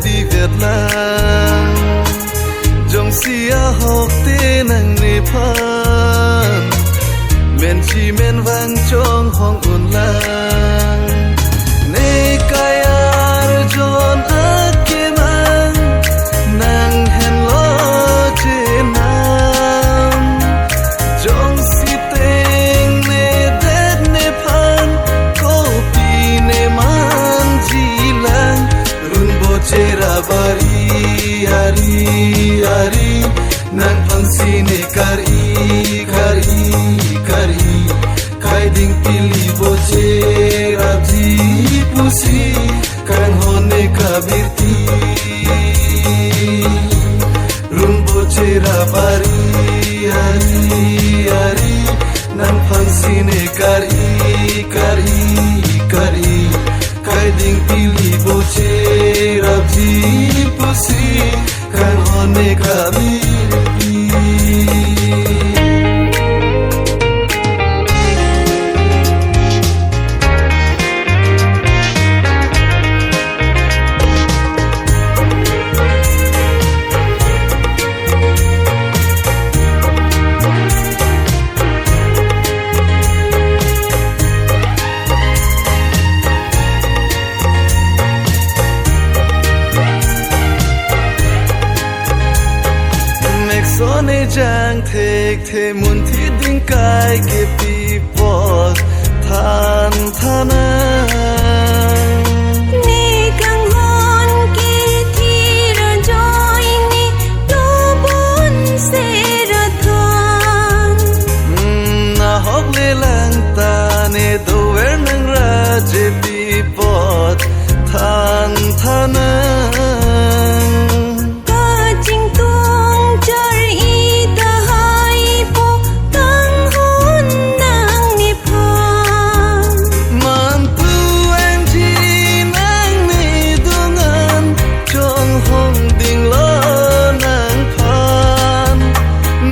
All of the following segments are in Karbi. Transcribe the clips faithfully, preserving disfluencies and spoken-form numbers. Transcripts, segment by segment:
Ti vetlang, jongsi ahok te nangnephan menji menvang chonghong unlang. Ne kayar jon akemang nanghenlo chenam. Jongsi tengne det nephan kopi ne manjilang. Runbo chera bari ari ari, nangphansi ne kari kari kari. Kaiding pili bo cherapji pusi kanghon ne kabirti. Runbo chera bari ari ari, nangphansi ne kari kari kari. Kaiding pili bo cherapji pusi kanghon ne kabirti. Mek son ejang thekthe munthi dingkai kepi apot than thanang. Ne kanghon kethir ajoine tobon sera than. Hmm, ahok lelang ta ne dover nangra jepi apot than thanang. Kachingthum char-i tahai po kanghon nangnephan. Mantu anji nangne dungan chonghong dinglo nangphan.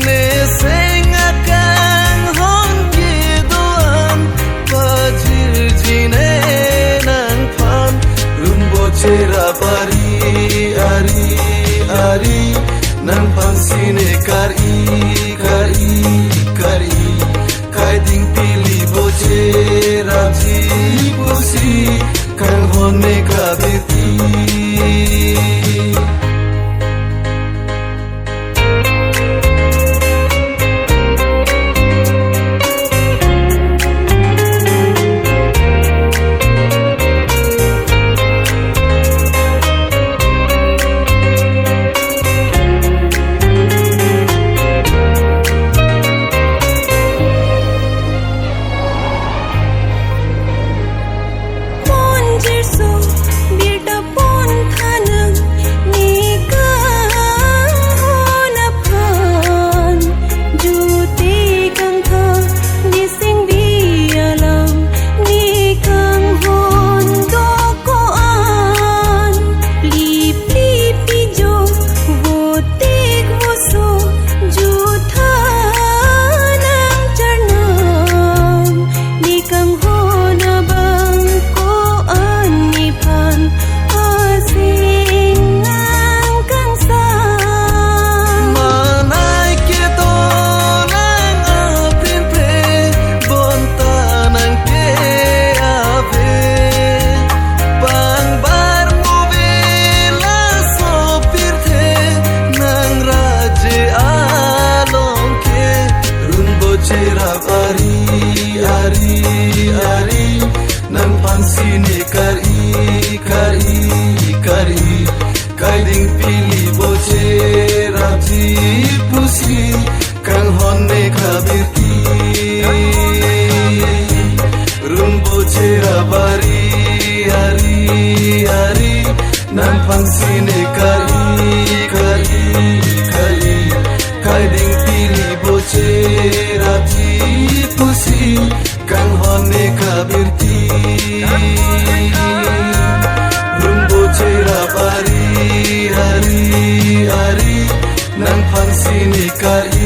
Ne seng akanghon kedo-an pajirji ne nangphan. Runbo chera bari ari ari, nangphansi ne kari kari kari. Kaiding pili bo cherapji pusi kanghon ne kabirti. Pon jirso birta pon thanang ne kanghon aphan. Jute kangtha ne sengbi alam ne kanghon do ko-an. Lip lip pijo votek voso jutha nang charnam. Ne kanghon abang ko-an nephan aseng nang kangsam. Manai kedo nang apin pre bonta nang ke ave. Pangbar mo ve laso pirthe nangra je along ke. Runbo chera bari ari ari, nangphansi ne kari kari kari. Kaiding pili bo cherapji pusi kanghon ne kabirti. Runbo chera bari ari ari, nangphansi ne kari kari kari. Kaiding pili bo cherapji pusi kanghon ne kabirti. Runbo chera bari ari ari, nangphansi ne kari